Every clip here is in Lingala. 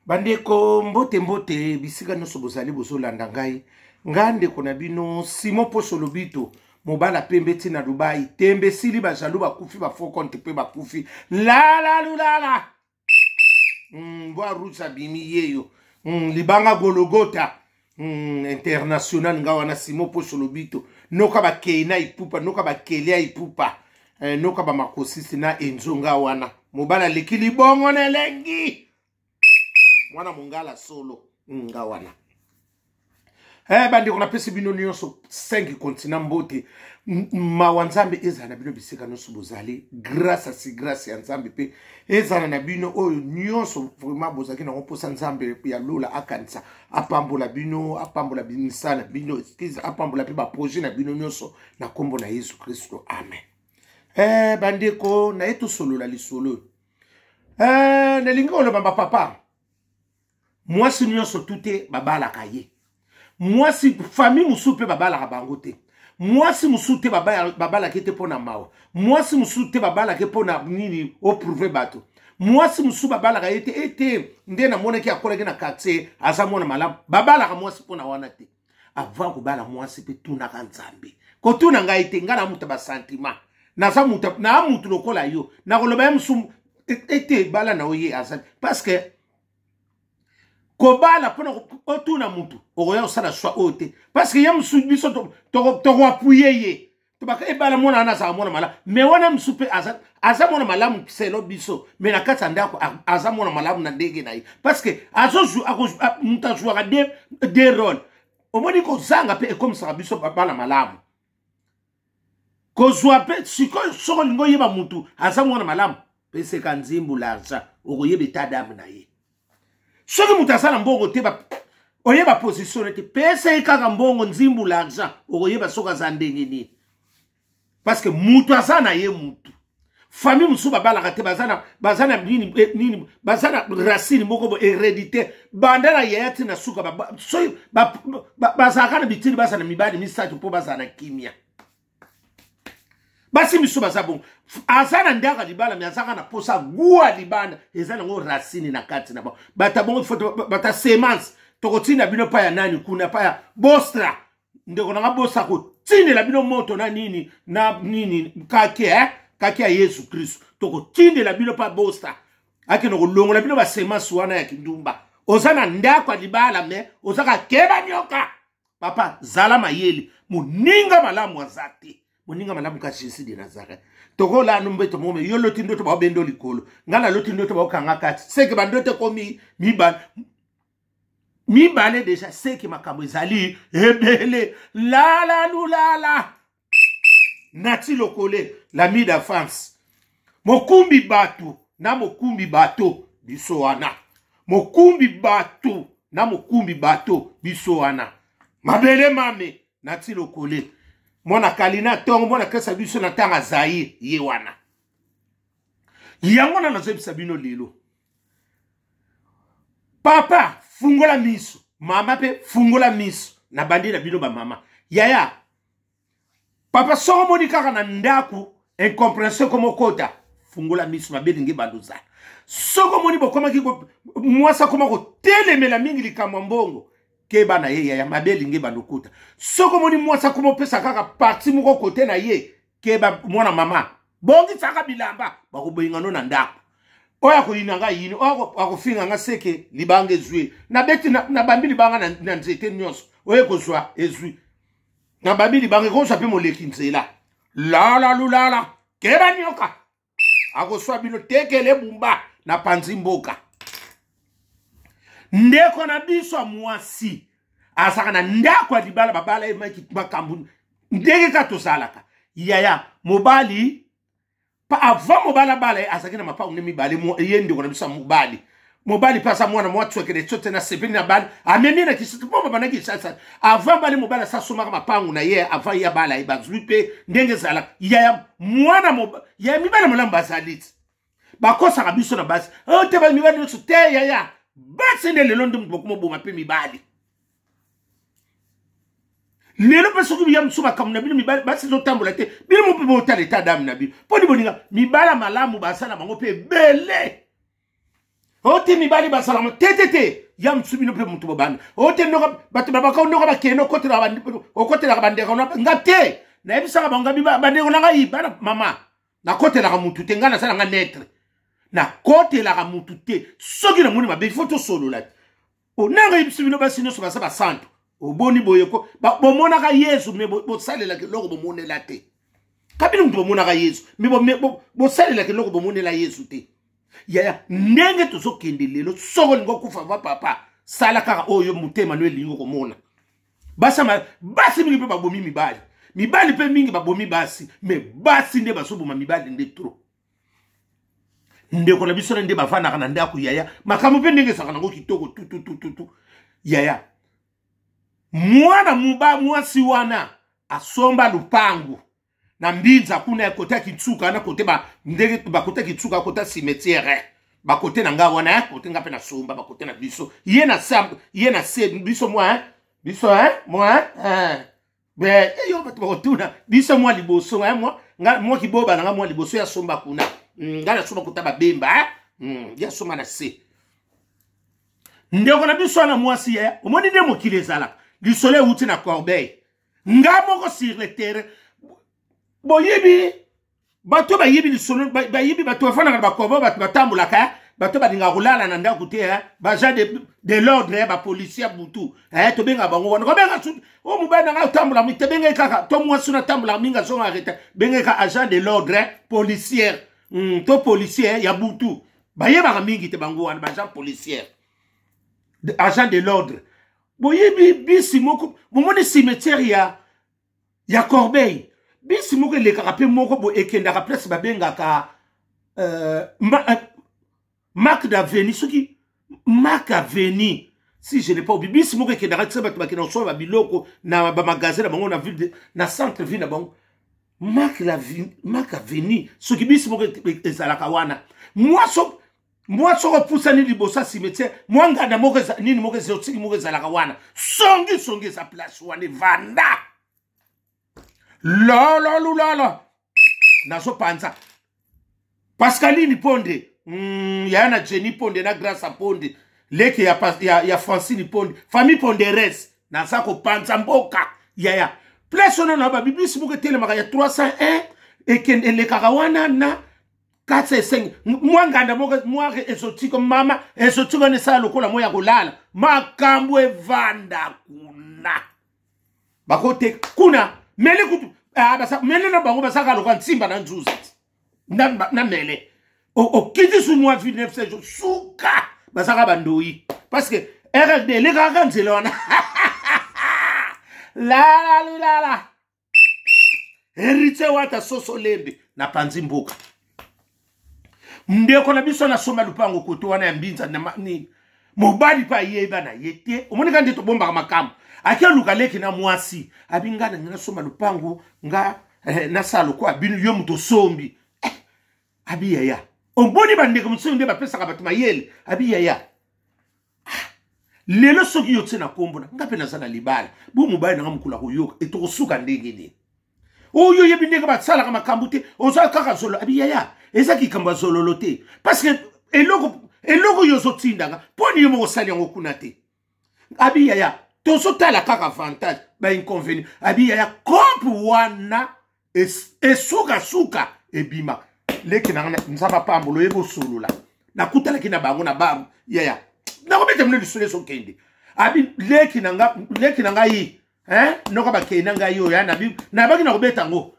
Bandeko, mbote mbote bisika nyonso bozali bozolanda ngai. Nga ndeko na bino Simon Poso Lobito, mobala pembe ti na Dubai, tembe esili, ba jaloux bakufi, ba faux compte mpe bakufi. Lala lulala. Mbwa rouge abimi yeyo. Libanga Gologota. International nga wana Simon Poso Lobito. Noka bakei na ipupa, noka bakeli ya ipupa. Noka ba makosisi na enzo nga wana. Mobala aleki libongo na elengi. Mwana mongala solo nga wana. Bandeko, napesi bino nyonso 5 continent mbote. Mawa Nzambe ezala na bino bisika nyonso bozali. Grâce asi grâce ya Nzambe mpe ezala na bino oyo nyonso vraiment bozalaki nango mposa. Nzambe ya lola akanisa, apambola bino, apambola misala na bino, excuse, apambola mpe baprojet na bino nyonso na nkombo na Yesu Kristo, amen. Bandeko, naye tosolola lisolo oyo. Nalingi koloba, bapapa, mwasi nyonso tu te babalaka ye. Mwasi famille mosusu mpe babalaka bango te. Mwasi mosusu te babalaka ye te mpo na mawa. Mwasi mosusu te babalaka ye mpo na nini? Oprouver bato. Mwasi mosusu babalaka ye te ete nde namonaki akolaki na quartier, aza mwana malamu. Babalaka mwasi mpo na wana te. Avant kobala mwasi mpe tunaka Nzambe. Kotuna ngai te, ngai na moto basentiment, naza moto na mutu lokola yo. Nakoloba ye mosusu ete bala na oye aza parce que kobala mpona otuna mutu, okoya kosala choix oyo te, parce que ye mosusu biso tokoappuyer ye, tobaka ebala mwana wana azala mwana malamu. Mais wana mosusu mpe aza mwana malamu selo biso, mais na kati ya ndako aza mwana malamu na ndenge na ye, parce que moto azwaka de rôle. Omoni, kozanga mpe ekomisaka biso bana malamu. Kozwa mpe sikoyo, soki olingi oyeba mutu aza mwana malamu, peseka nzimbu l'argent, okoyeba état d'âme na ye. Soki moto aza na mbongo te, oyeba position te, pesa ye kaka mbongo, nzimbu l'argent, okoyeba soki aza ndenge nini, parce que moto aza na ye mutu. Famille mosusu babalaka te, baza na nini, nini, baza na racine moko bo hérédité, banda na yaya ti na suka. Soki bazalaka na bitini, baza na mibali misato mpo bazala na kimia. Basi misu baza bongo, aza na ndako ya libala, mais azaka na posa gua libanda, eza nango racine na kati na bango. Bata bongo bata semence, tokotinda bino pa ya nani kuna, pa ya Bostra. Ndeko nanga Bostra kotindela bino moto na nini na nini, kake, kake ya Yesu Kristo. Tokotindela bino pa Bostra, akende kolongola bino basemence wana ya kindumba. Oza na ndako ya libala, mais ozaka keba nyoka. Papa, zala mayele. Moninga malamu aza te, moninga malamu ka Jésus de Nazareth. Tokola no mbeto mome, yo loti ndoto baobendo likolo, ngai naloti ndoto baokanga kati. Seke bandoto ekomi mibale mibale déjà, seke makambo ezali ebele. Lala lulala, Nati Lokole, l'ami d'enfance, mokumbi bato na mokumbi bato biso wana, mokumbi bato na mokumbi bato biso wana, mabele mame. Nati Lokole, mwana kalina ntongo, mwana kesa biso na ntango azaire ye wana. Yango wana nazoyebisa bino lelo, papa fungola miso, mama mpe fungola miso. Na bandi na bino bamama, yaya, papa, soko omoni kaka na ndako incompréhension komokota, fungola miso, mabe elingi banduza. Soki omoni bokomaki, mwasi akoma kotelemela mingi likambo ya mbongo, keba na ye, yaya, mabe elingi bandukuta. Soki omoni mwasi akoma opesa kaka parti moko kote na ye, keba, mwana mama, bongisaka bilamba, bakoboyingano na ndako. Oyo akoyina nga yini, oyo akofinga nga, seke libanga ezwi, nabeti, nabambi libanga na nzete nyonso oyo ekozwa ezwi, nabambi libanga ekozwa mpe moleki nzela. Lala lulala, keba nyoka akoswa bino, tekele bumba na panzi mboka. Ndeko na biso ya mwasi azalaka na ndako ya libala, babala ye makambo ndenge kaka tozalaka. Yaya, mobali pa avant mobali abala ye, azalaki na mapango nde mibale. Ye ndeko na biso ya mobali, mobali mpe aza mwana mwa tswekele tso te, na sepeli na bali, amemi na Kinshasa mpo babanda Kinshasa. Avant bali, mobali asa asomaka mapango na ye avant ye abala ye, bazwi mpe ndenge ezalaka. Yaya, mwana yaya, mibali malamu bazali ti bakosaka biso na basi oyo te, mibali nyonso te. Yaya, basi nde lelo nde moto bakomoboma mpe mibali lelo mpe. Soki biya mosusu makambo na bino mibali, basi ezotambola te, bino mo mpe botala état d'âme na bino mpo ni bolinga mibala malamu baza na bango mpe ebele. Ote mibali basalama te te te, ya mosusu bino mpe moto bobanda ote ndoka bato babaka ndoka bakende okotelaka bandeko nga te. Nayebisaka bango ngabi bandeko na ngai bana mama, nakotelaka mutu te, ngai nasala nga netre, nakotelaka mutu te. Soki namoni mabe, ifo tosolola te. Onanga yebisi bino basi nyonso baza basantu, oboni boye ko bomonaka Yesu, me bosalelaka eloko bomonela te. Kabino moto bomonaka Yesu, me bosalelaka eloko bomonela Yesu te. Yaya, ndenge tozokende lelo, soko olingi okufa va papa, sala kaka oyo motema no elingi komona. Basi mingi mpe babomi mibali, mibali mpe mingi babomi basi, me basi nde bazoboma mibali nde trop. Ndeko na biso na nde bavandaka na ndako, yaya, makambo mpe ndenge ezalaka nango kitoko tututututu. Yaya, mwana moba mwasi wana asomba lupangu na Mbinza kuna ya kote ya Kitsuka na kote ba ndenge bakote ya Kitsuka, kote ya cimetière, bakote na nga wana, kote nga mpe nasomba bakote na biso, ye na se, ye na se biso mwa biso mwa be eyo bato bakotuna biso mwa liboso mwa nga mwa kiboba na nga mwa liboso ya somba kuna nga nasomba kuta babemba ya somba na se. Ndeko na biso wana mwasi, ya omoni nde mokili ezalaka, lisolo ewuti na Corbeil, nga moko sur le terrain. Boyebi bato bayebi lisolo, bayebi bato bafandaka na bacorbeil, bato batambolaka, bato balingaka kolala na ndako te, baagent de l'ordre, bapolisier ya butu, tobengaka bango wana. Kobenga suki o mobali na ngai otambola mingi te, bengaki kaka to mwasi oyo atambolaka mingi azonga arrete, bengaki kaka agent de l'ordre policière, to policier ya butu. Bayebaka mingi te bango wana, baagent policière, agent de l'ordre. Boyebi bisi moko bomoni cimetière ya Corbeil, bisi moko elekaka mpe moko bo ekendaka place babengaka Marc d'Aveni, soki Marc Aveni si je n'ai pas oublié. Bisi moko ekendaka tia bato bakenda kosomba babiloko na bamagasin na bango na ville, na centre ville na bango, Marc Aveni. Soki bisi moko ezalaka wana, mwa soko opusani liboso ya cimetière, mwa nganda moko nini moko exotique moko ezalaka wana, songi songi eza place wana evanda lololulolo. Nazopanza Pascaline Ponde, yaya na Jenny Ponde na Grace Ponde, leke ya Francine Ponde, famille Ponderes. Naza kopanza mboka, yaya. Place wana na babibisi moko etelemaka ya 301, ekende elekaka wana na 405, mwa nganda moko mwa exotique, mama exotique wana esala lokola mwa ya kolala. Makambo evanda kuna, bakoteka kuna mele kutu mele na bango basaka lokola nsimba na nzuzi na mele. Okiti su mwa ville 9 suka basaka bandoi, parce que RRD elekaka nzela wana lalalilala. Héritier Wata soso lembe na panzi mboka. Ndeko na biso nasomba lupango koto wana ya Mbinza na nini, mobali mpe ayeba na ye te. Omoni kaka nde tobombaka makambo. Ake luka leki na mwasi, abi nga na ngai nasomba lupango nga nasala lokola bino, yo moto osombi. Abi yaya, omoni bandeko mosusu nde bapesaka bato mayele. Abi yaya, lelo soki yo tie na nkombo na nga mpe naza na libala, bo mobali nanga mokolo akoyoka etokosuka ndenge nini? Oyo oyebi ndenge basalaka makambo te, oza kaka zolo. Abi yaya, eza likambo ya zololo te, parce que eloko oyo ozotindanga mpo ni yo moko osali yango kuna te. Abi yaya, tozotala kaka avantage, bainconvénient. Abi yaya, kompe wana esukasuka ebima. Leki na nga, Nzambe apambola, oyebi osolola. Nakutanaki na bango na ba yaya, nakobeta bino lisolo ezokende. Abi leki na nga, leki na ngai, noko bakei na ngai oyo nabaki nakobeta yango.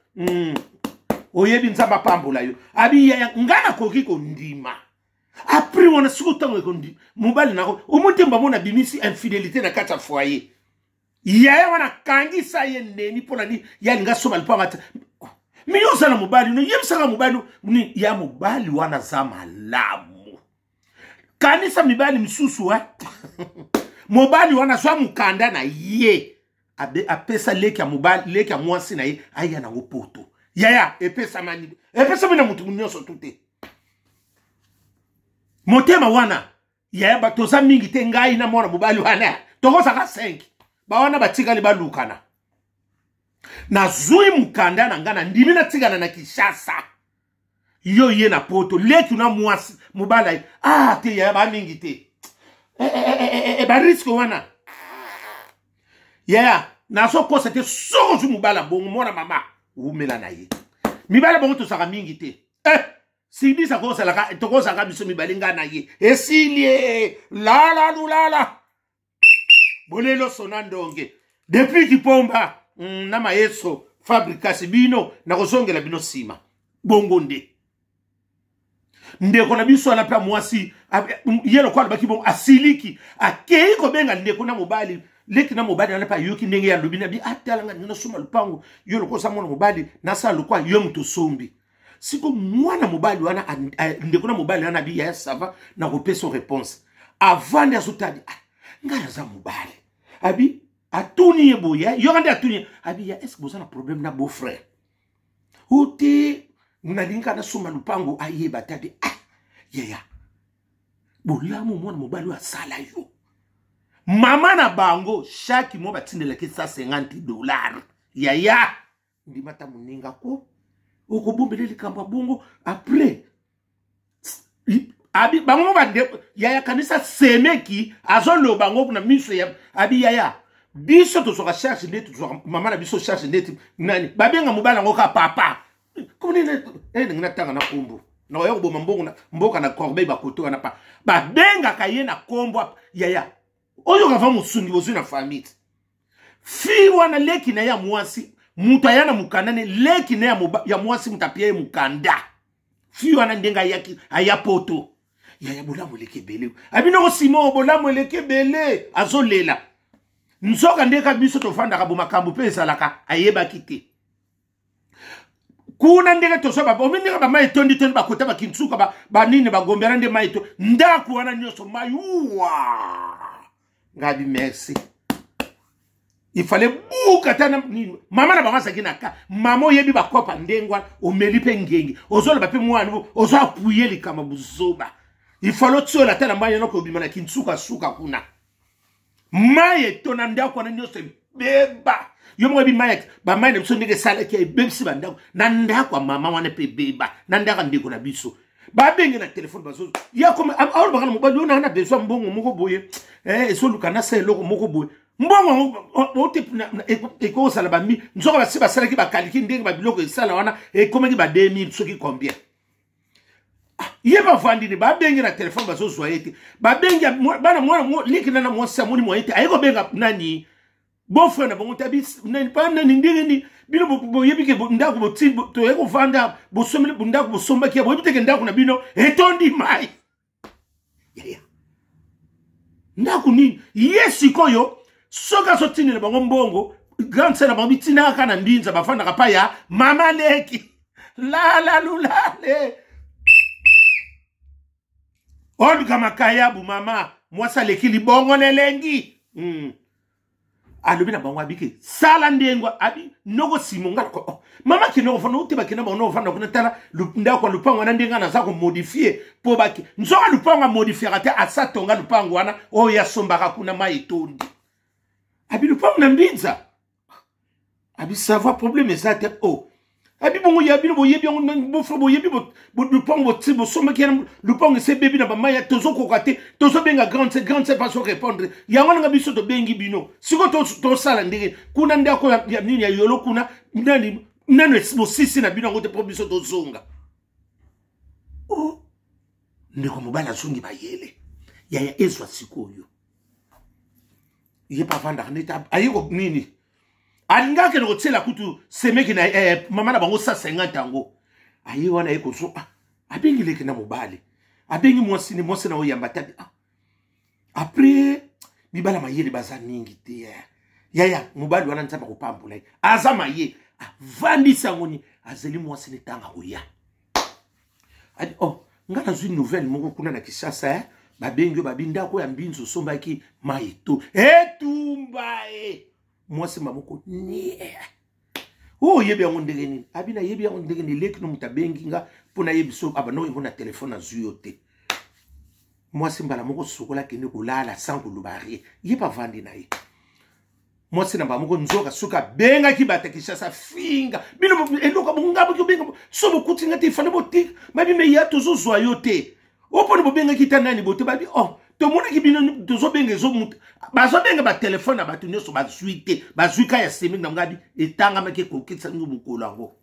Oyebi, Nzambe apambola yo. Abi yaya, nga nakoki kondima après wana sikoyo ntango ekondi mobali nako omoni te, mbamona abimisi infidélité na kati ya foyer. Yaya wana akangisa ye neni mpo na nini? Ye alinga asomba lipanga te, mi yo oza na mobali no, yebisaka mobali nini ya mobali wana aza malamu. Kanisa mibali misusu, mobali wana azwa mokanda na ye, apesa leki ya mobali, leki ya mwasi na ye, aya nango poto. Yaya, epesamani, epesami na motu nyonso tu te motema wana. Yaya, bato oza mingi te, ngai na mwana mobali wana tokozaka 5, bawana batikali balukana. Nazwi mokanda na ngai, nandimi natikana na Kinshasa. Yo ye na poto leki na mwasi mobala ye ah te yaya ba mingi te eh, eh, eh, eh, eh, ba risque wana yaya nazokosa te soki ozwi mobala bongo mwana mama wumela na ye. Mibala bongo tozalaka mingi te eh, sibisa kozalaka tokozalaka biso mibale ngai na ye esili lala lulala bolelo sona ndonge depuis kipomba na mayeso fabrikasi bino nakozongela bino nsima bongo nde ndeko na biso wana mpe mwasi ye lokola alobaki bongo asiliki akei kobenga ndeko na mobali leki na mobali wana mpe ayoki ndenge ye alobi na bi atala nga ndenge nasomba lopango yo lokola oza mwana mobali nasala lokola yo moto osombi. Siko mwana mobali wana ndeko na mobali wana abi yaya sava nakopesa réponse avandi azotali ah, ngai naza mobali abi atuni ye boye yoka nde atuni ye abi ya est-ce boza na problème na beau frère o te nalingi kaka nasomba lopango ayeba te abi ah yaya bolamu mwana mobali oyo asala yo mama na bango chaque mois batindelaki 150 $ yaya ndima ata moninga ko okobombela likambo ya bongo après abi bango mo bande yaya kanisa semeki azoloba ngo na miso ya abi yaya biso tozwaka charge ndeti tozwaka mama na biso charge ndeti nani babenga mobali yango ka papa ndenge natanga na kombo nakoya koboma mbongo na mboka na corbeille bakoto wana pa babengaka ye na kombo yaya oyo kava mosungi bozwi na famille fi wana leki na ye ya mwasi moto aya na mokanda ne leki na ye ya mwasi moto apia ye mokanda fi wana ndenge ayaki aya poto yaya bolamu eleki ebele abinoko simo bolamu eleki ebele azolela nzoka ndeka biso tovandaka bo makambo mpe ezalaka ayebaki te kuna ndenge tozwa babomi ndenge bamai etondi tondi bakota bakintsuka banini bagombela nde mai to ndako wana nyonso mai uwa ngabi merci il fallait buka ata na nini mama na bango azalaki na ka mama oyebi bakopa ndenge wana omeli mpe ngenge ozoloba mpe mwana ozo apuye likambo buzoba il fallait otiola ata na mai yana kobima na kintsukasuka kuna mai etona ndako wana nyonso ebeba yo moko yebi mai bamai na biso ndenge esalaki ebebisi bandako na ndako ya mama wana mpe ebeba na ndako ya ndeko na biso babenge na telefone bazo ya kome alobaka na mobali oyo naa na besoin mbongo moko boye ezoluka nasala eloko moko boye mbongo ote ekozala bami nzoka basi basalaki bakaliki ndenge babiloko esala wana ekomaki ba 2000 soki combien ye bavandi ne babenge na telefone bazozwa ye te babengi bana mwana liki nana mwasi amoni mwa ye te aye kobenga nani beau-frère na bango te pa nani ndenge nini bino boyebi ke ndako boti toye kovanda bosombeli ndako bosombaki ya boyebi te ke ndako na bino etondi mai yaya ndako nini ye sikoyo soki azotindela bango mbongo grande sœur na bango bitindaka kaka na mbinza bafandaka pa ya mama leki lala lulale oluka makayabu mama mwasi aleki libongo na elengi. Alobi na bango abiki sala ndenge abi noko simo nga oh, mama kende kofanda ote bakenda bango nofanda kuna tala ndako ya lupango wana ndenge naza komodifie mpo bake nzoka lupango amodifiaka te asa tonga lupango wana oyo asombaka kuna mai etondi abi lupango na mbinza abi savoir problème eza te o abi bongo ya bino boyebi yango bofro boyebi lupango boti bosombaki yana lupango ese ebebi na bamai tozokoka te tozobenga grande sœur grande sœur bazo répondre yango nanga biso tobengi bino sikoyo tosala ndenge kuna ndako ya nini ya yolo kuna nani nano bosisi na bino yango te mpo biso tozonga o ndeko mobali azongi bayele yaya ezwa sikoyo ye mpe avandaka neti aye nini alingi akende kotiela kutu semeki na mama na bango 150 yango aye wana aye kozwa ah, abengi leki na mobali abengi mwasi ne mwasi na oyamba te ah. Après mibala mayele baza mingi te eh. Yaya mobali wana nzambe akopambola ye aza maye avandisi yango ni azali mwasi ne ntango akoya adi oh nga nazwi nouvelle moko kuna na Kinshasa eh? Babengi yo babi ndako ya mbinzo osombaki mai to etumba e mwasi maboko nie oyo oyebi yango ndenge nini abi nayebi yango ndenge nini leki no moto abengi nga mpo nayebi so abanda oyengo na telefone azwi yo te mwasi mbala moko sokola akende kolala sans koloba rien ye mpe avandi na ye. Mwasi na bango moko nzoka soki abengaki bato ya Kinshasa, finga bino eloko bongaboki obenga so bokuti nga te, ifale botika babi me ya tozozwa yo te oponi bobengaki ta nani bote babi oh tomonaki bino tozobenga ezo mutu bazobenga batelefone na bato nyonso bazwi te, bazwi ka ya semeki na ngabi etangamaki ekokisa ngi mokolo yango.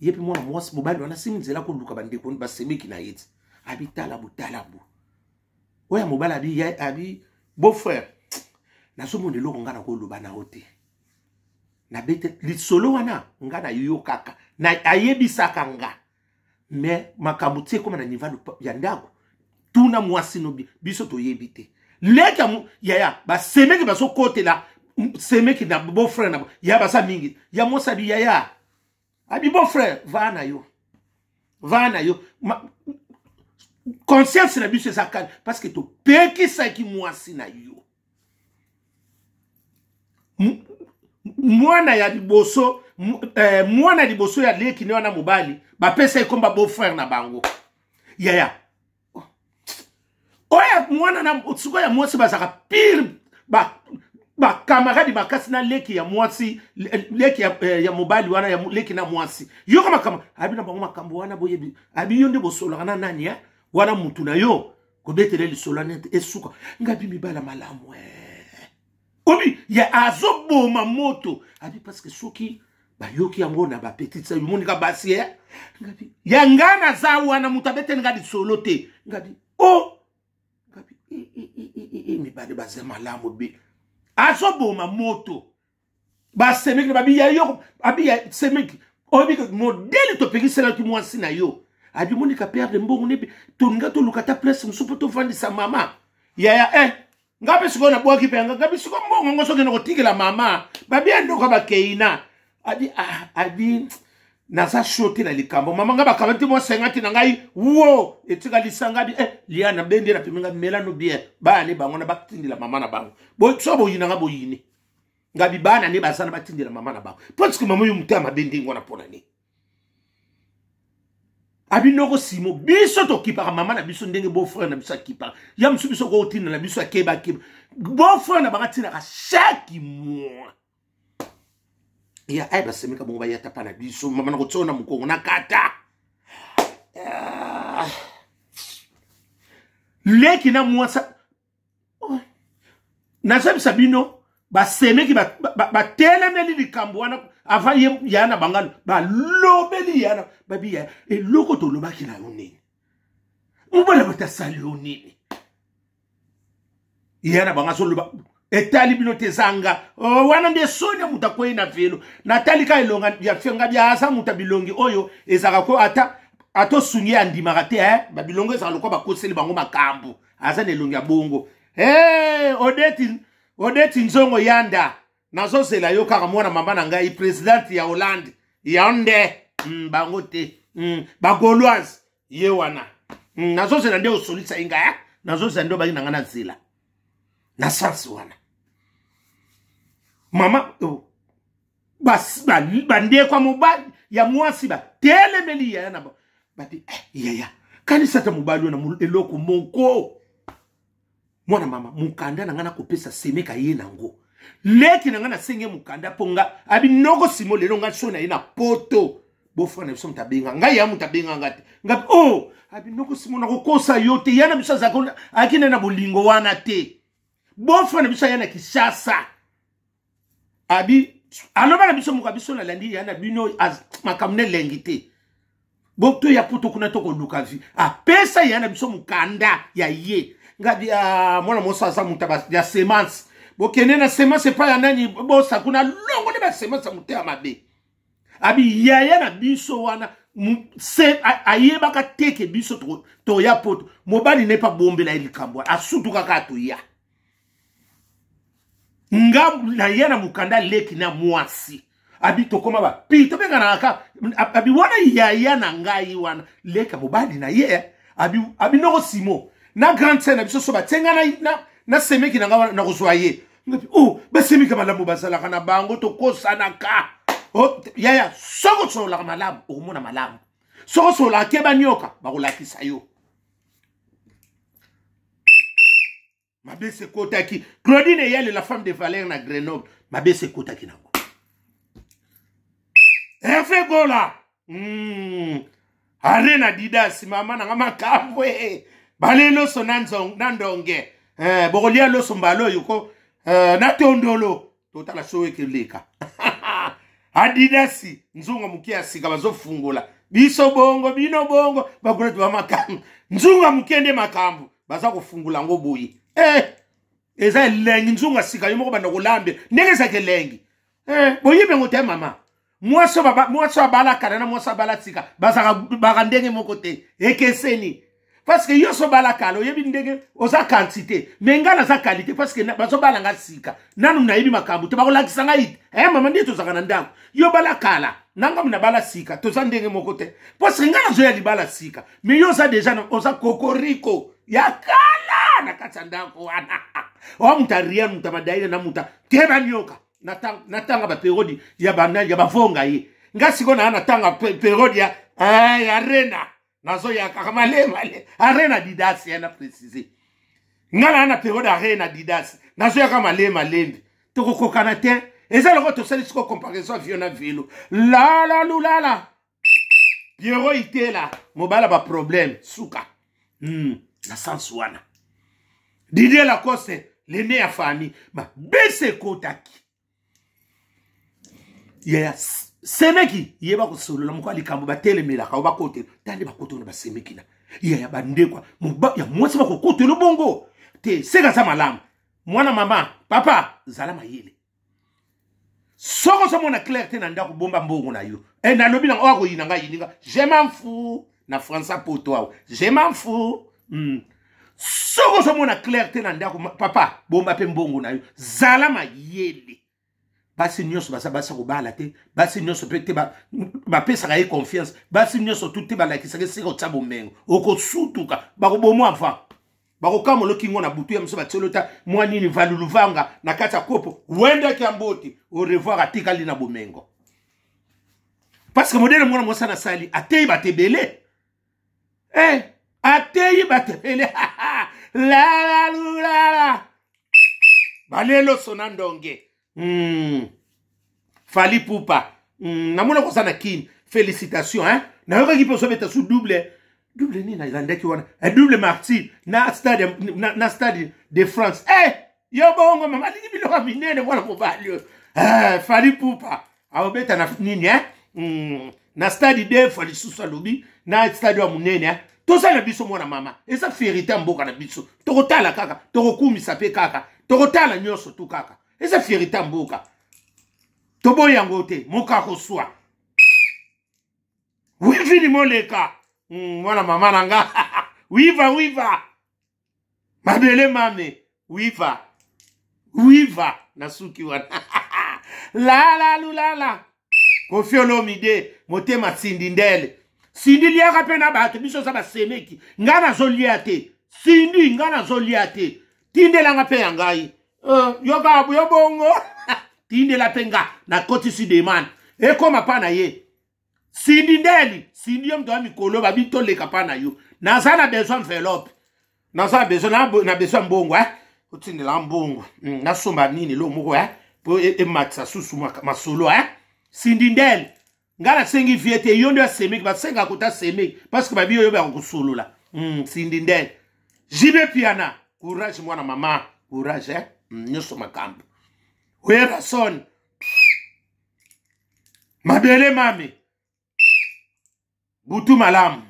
Ye mpe mwana mwasi mobali wana asimi nzela koluka bandeko basemeki na ye ti abi tala bo tala bo oyo ya mobali abi abi beau frère, nazomona eloko ngai nakoloba na yo te, nabete lisolo wana ngai nayokaka na ayebisaka nga me makambo ti ekóma na niveau ya ndako, tuna mwasi no, biso toyebi te. Leki yaya basemeki bazokotela semeki na beau frère na ya baza mingi ya mwasi abi yaya abi beau frère va na yo, va na yo. Conscience na biso eza kali parce que topekisaki mwasi na yo mwana ya liboso, mwana liboso ya leki ne wana mobali bapesa ekomba beau frère na bango. Yaya oyo mwana na sikoyo ya mwasi bazalaka pire bakamaradi makasi na leki ya mwasi, leki ya mobali wana ya leki na mwasi. Yoka makambo abi na bango, makambo wana boyebi abi yo nde bosolaka na nani eh? Wana mutu na yo kobetela lisolo wana esuka ngabi mibala malamu eh. Obi ya azoboma moto abi parce que soki bayoki yango na bapetite sa monika basi eh? Ngabi ya nga naza wana moto abeteli nga lisolo te, ngabi o oh! Ngabi mibale baza malamu be azoboma moto basemeki na babi ya yo abi ya semeki oyebi modele topekiselaki mwasi na yo abi monika perdre mbongo nebe tolinga toluka ata place mosusu mpo tovandisa mama yaya eh nga mpe sikoyo nabwaki mpe yanga ngabi sikoyo mbongo ngo soki nakotikela mama babi ya ndoka bakeina abi ah, abi naza sho te na likambo mama nga bakaba te mwa 50 na ngai wo etikali sanga bi eh, lia na bende na pemi nga melano bien bana ne bango na batindela mama na bango bo so boyina nga boyini ngabi bana ne baza na batindela mama na bango mpo tike mama oyo moto ya mabe ndenge wana mpo na nini abi noko simo biso tokipaka mama na biso ndenge beau frère na biso akipaka ya mosusu biso kotinda na biso akeba akeba beau frère na bango atinaka chaque mois ya ay basemeka bongo bayata pa na biso mama na kotiona mokongo na kata ah. Leki na mwasa oh. Nazebisa bino basemeki batelemeli likambo wana avant ye ya na bangalo balobeli ya na babi ya eloko tolobaki na yo nini mobala bato asali yo nini ya na bango azoloba etali bino te ezanga oh, wana nde soni ya moto akwei na velo natali ka elonga ya fenga bia aza moto ya bilongi oyo ezalaka ko ata ata osungi ye andimaka te eh? babilongo ezalaka lokola bakoseli bango makambo aza na elongi ya bongo hey, odeti odeti nzongo yanda nazozela yo kaka mwana mama na ngai presidente ya Hollande ya nde bango te bagauloise ye wana nazozela nde osolisa ye ngai eh? Nazozela nde obangi na ngai nazela na sansi wana mama oh. Bandeko ya mobali ya mwasi batelemeli yaya na babi eh, yaya kanisa ata mobali oyo na eloko moko mwana mama mokanda na ngai nakopesa semeka ye nango leki na ngai nasenge mokanda mpo nga abi noko simo lelo ngai so na ye na poto bofrère na biso moto abenga ngai ya moto abenga ngai te ngai o oh, abi noko simo nakokosa yo te ya na biso azalaki ayaki nde na bolingo wana te bofrère na biso aya na Kinshasa abi aloba na biso moko biso nalandi ya na bino makambo na elengi te botoya poto kuna tokoluka vi apesa ya na biso mokanda ya ye ngabi ah, mwana moso aza moto ya semence bokende na semence epai ya nani bosa kuna longoli basemence ya motema mabe abi yaya na biso wana ayebaka te ke biso toya poto mobali ne mpe abombela ye likambo asutukaka atoya nga naye na mokanda leki na mwasi abi tokoma bapi tobenganaka abi wana yaya na ngai wana leka mobali na ye abi, abi noko simo na grande sœur na biso so batie nga na, na, na semeki na ngai wana nakozwa ye ngapi oh basemeki malamu bazalaka na bango tokosanaka oh, yaya soki osololaka malamu okomona malamu soki osololaka keba nioka bakolakisa yo. Mabese ekotaki. Claudine Eyale, la femme de Valère na Grenoble, mabese ekotaki nango. Hervé Gola, Arena Didas, mama nanga makambo eh. Bale loso na ndonge. Bokolia loso mbala oyo ko na tondolo. Totala show ekeleka. Adidas nzunga moke ya sika bazofungola biso bongo bino bongo bakulati ba makambo nzunga moke nde makambo baza kofungola yango boye eza elengi nzunga sika yo moko banda kolambe ndenge ezalaka elengi boyebi yango te mama. Mwasi abala kala na mwasi abala sika bazalaka ndenge moko te, ekeseni. Parce que yo so bala kala oyebi ndenge oza quantité, mais nga naza qualité parce que bazobala nga sika nanu nayebi makambo te, bakolakisa ngai te. Mama nde tozalaka na ndako, yo bala kala na nga na bala sika, toza ndenge moko te parce que nga nazoya libala sika, mais yo oza déjà oza kokoriko ya kala na kati ya ndako wana. Oa moto aria moto amadaile na moto te banyoka natanga baperiode ya banani ya bavonga ye nga sikoyo naa natanga periode ya rena nazoyakaka malemale arena didas ya na précise nga naa na periode arena didas nazoyaka malema lembi tokokokana te. Eza loko tosali sikoyo comparaison avion na velo lala lulala Piero Itela mobala ba problème suka na sens wana. Didier Lacoste l'aîné ya famille mabese ekotaki yaya semeki yeba kosolola moko ya likambo batelemelaka o bakotela tande bakotela basemeki na yaya bandekwa ya mwasi bakokotela bongo te seka aza malamu mwana mama papa zala mayele soko ozomona clair te na ndako bomba mbongo na yo nalobi nango oyo akoyina ngai yininga je m'en fous na français poto awa je m'en fous soko ozomona clair te na ndako papa bomba mpe mbongo na yo zala mayele. Basi nyonso baza basi kobala te, basi nyonso mpe te bapesaka ye confiance, basi nyonso tu te balakisaka esika otya bomengo okosutuka bakobomwa avant bakokamwa lokingo na butu ya moso batiolo ta mwa nini valuluvanga na kati ya kopo wendaki ya mbote au revoir atikali na bomengo parce que modele mwana mwasi anasali ateyi bato ebele ateyi bato ebele lalalulala balelo sona ndonge Fally Pupa namona koza na Kini félicitation hein nayokaki mpe ozobeta su double double nini nalandaki wana double martyr na stade na stade de France yo bongo mama alingi biloko ya minene mwana mobali oyo Fally Pupa aobeta na nini na stade deux fois lisusu alobi na stade ya monene toza na biso mwana mama eza fierté ya mboka na biso tokotala kaka tokokumisa mpe kaka tokotala nyonso tu kaka eza fierté ya mboka toboyi yango te moka koswa wivini moleka mwana mama na nga wiva wiva mabele mame wiva wiva nasuki wana lala lulala Koffi Olomide motema Sindi ndele Sindi liaka mpe na bato biso oza basemeki nga nazolia te Sindi nga nazolia te tindelanga mpe ya ngai yoka yo bongo tindela mpe nga nakotisi demande ekoma mpa na ye Sindi ndeli Sindi yo moto ya mikolo babi toleka mpa na yo naza na besoin enveloppe naza na besoin na besoin mbongo otindela mbongo nasomba nini eloko moko po ematisa susu masolo Sindi ndeli nga nasengi vie te yo nde asemeki basengaka kota semeki parce que babi oyo baka kosolola Sindi ndeli JB Piana courage mwana mama courage nyonso makambo Werrason mabele mame butu malamu.